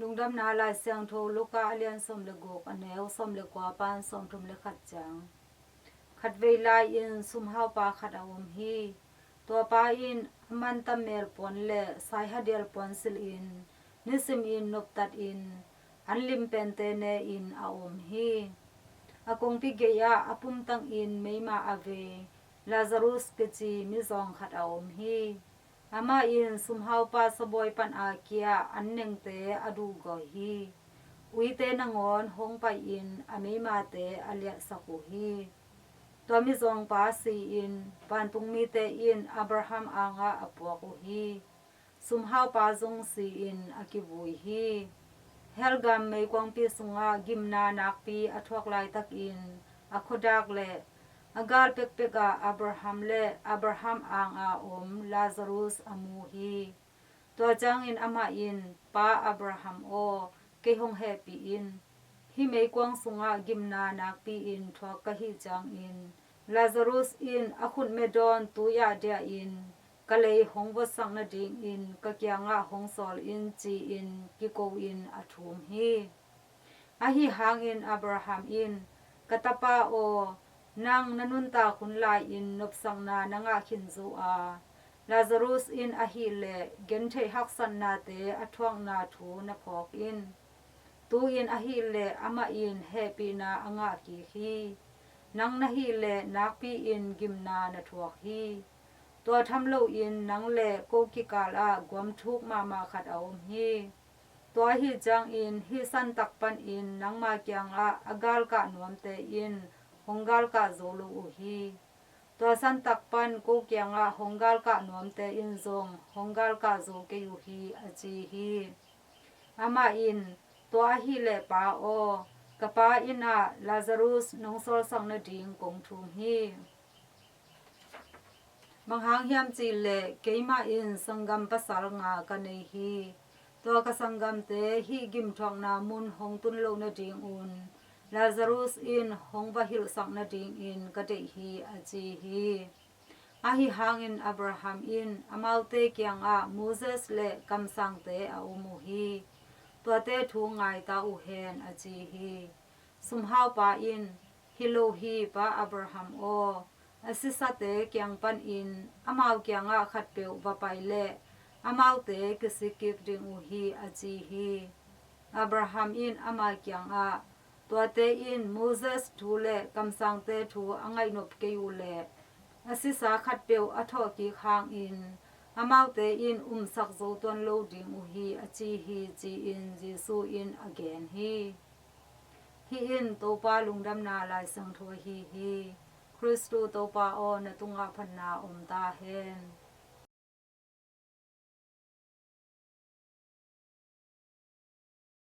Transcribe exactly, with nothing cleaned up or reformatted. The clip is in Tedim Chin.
Lungdamna Lai Siangtho Luka a lian sawm le guk, a neu sawm le kua pan sawmthum le khat ciang. Khatvei lai-in sumhaupa khat a om hi. Tua pa in a manta mel puan le saihadial puan silhin nisimin noptatin an lim pente ne-in a om hi. A kongpi gei-ah a pumtangin meima a vei Lazarus kici mizawng khat a om hi. Amah in sumhaupa sabawi pana kia an nengte a duhgawh hi. Uite nangawn hong pai-in a meimate a liahsak uh hi. Tua mizawngpa si-in vantungmite in Abraham angah a puak uh hi. Sumhaupa zong si-in a kivui hi. Helgam meikuangpi sungah gimna nakpi a thuak laitakin a khuadak le a gal pekpekah Abraham le Abraham anga om Lazarus a mu hi. Tua ciangin amah in, Pa Abraham aw, kei hong hehpih in. Hih meikuang sungah gimna nakpi-in thuak ka hih ciangin Lazarus in a khutme dawn tui-ah diahin ka lei hong votsak nadingin ka kiangah hong sawl in, ci-in kiko-in a thum hi. Ahi hangin Abraham in, Ka tapa aw, nang na nuntak hun lai-in nopsakna na ngah khin zo a, Lazarus in ahileh gentheih haksatnate a thuakna thu na phawk in. Tu-in ahileh amah in hehpihna a ngah kik hi. Nang na hileh nakpi-in gimna na thuak hi. Tua tham loin nang le ko kikal ah guam thuk mahmah khat a om hi. Tua ahi ciangin hih santak panin nangma kiangah a galkah nuamte in hong galkah zo lo uh hi. Tua santak pan ko kiangah hong galkah nuamte in zong hong galkah zo kei uh hi, a ci hi. Amah in, Tua ahileh pa aw, ka pa inn ah Lazarus nong sawlsak nading kong thum hi. Bang hang hiam cihleh keimah in sanggam pasal nga ka nei hi. Tua ka sanggamte hih gimthuakna mun hong tun loh nadingun Lazarus in hong va hilhsak nadingin ka deih hi, a ci hi. Ahi hangin Abraham in amaute kiangah Moses le kamsangte a um uh hi. Tuate thu ngaita uh hen, a ci hi. Sumhaupa in, Hi lo hi, Pa Abraham aw, a sisate kiang panin amau kiangah khatpeuh va pai leh amaute kisikik ding uh hi, a ci hi. Abraham in ama kiangah, Tuate in Moses thu le kamsangte thu a ngaihnop kei uh leh a sisa khatpeuh a thawhkik hangin amaute in umsak zo tuan lo ding uh hi, a ci hi, ci-in Jesuh in a gen hi. Hih in Topa lungdamna Lai Siangtho ahi hi. Khristu Topa aw, na tungah phatna om ta hen.